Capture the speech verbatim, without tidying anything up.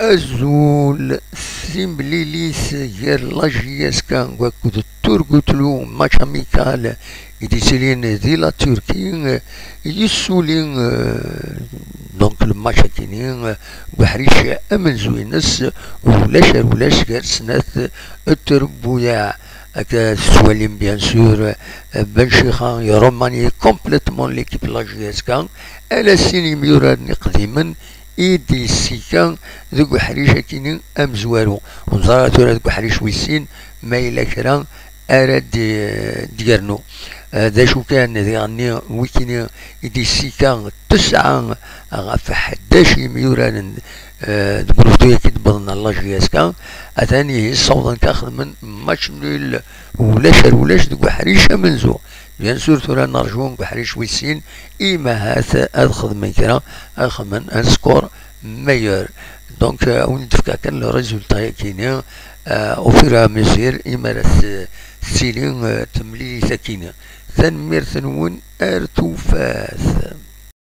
Azul. Timlilit gar la J S K akked Turgutlu, match amical i d-yettilin di la Turquie, yessuli, euh, donc, le match akini, euh, deg uḥric amenzu-ines, ulac ar ulac, gar snat trebbuyaɛ. Akka tettwalim, bien sûr, euh, Ben Chikha irumani complètement l'équipe n la J S K, ala sin yimyuraren iqdimen i d-yessika deg uḥric akini amezwaru. Ur neẓri ara tura deg uḥric wis sin ma yella kra ara d-, d-yernu. Eh, d acu kan, diɣenni wikini i d-yessika tesɛa ɣef ḥdac yimyuraren, eh, deg unebdu-agi d-wwḍen ɣer la J S K, atan ihi ssawḍen kan xedmen match nul ulac ar ulac deg uḥric amenzu. Bien sûr, tura nerǧu deg uḥric wis sin, i ma ahat ad xedmen kra, ad xedmen un score meilleur. Donc, euh, ad wen-d-fkeɣ kan le résultat-agi-ni, euh, au fur et à mesure, imi ara t-, tettili, euh, temlilit-agi-ni. Tanemmirt-nwen, ar tufat.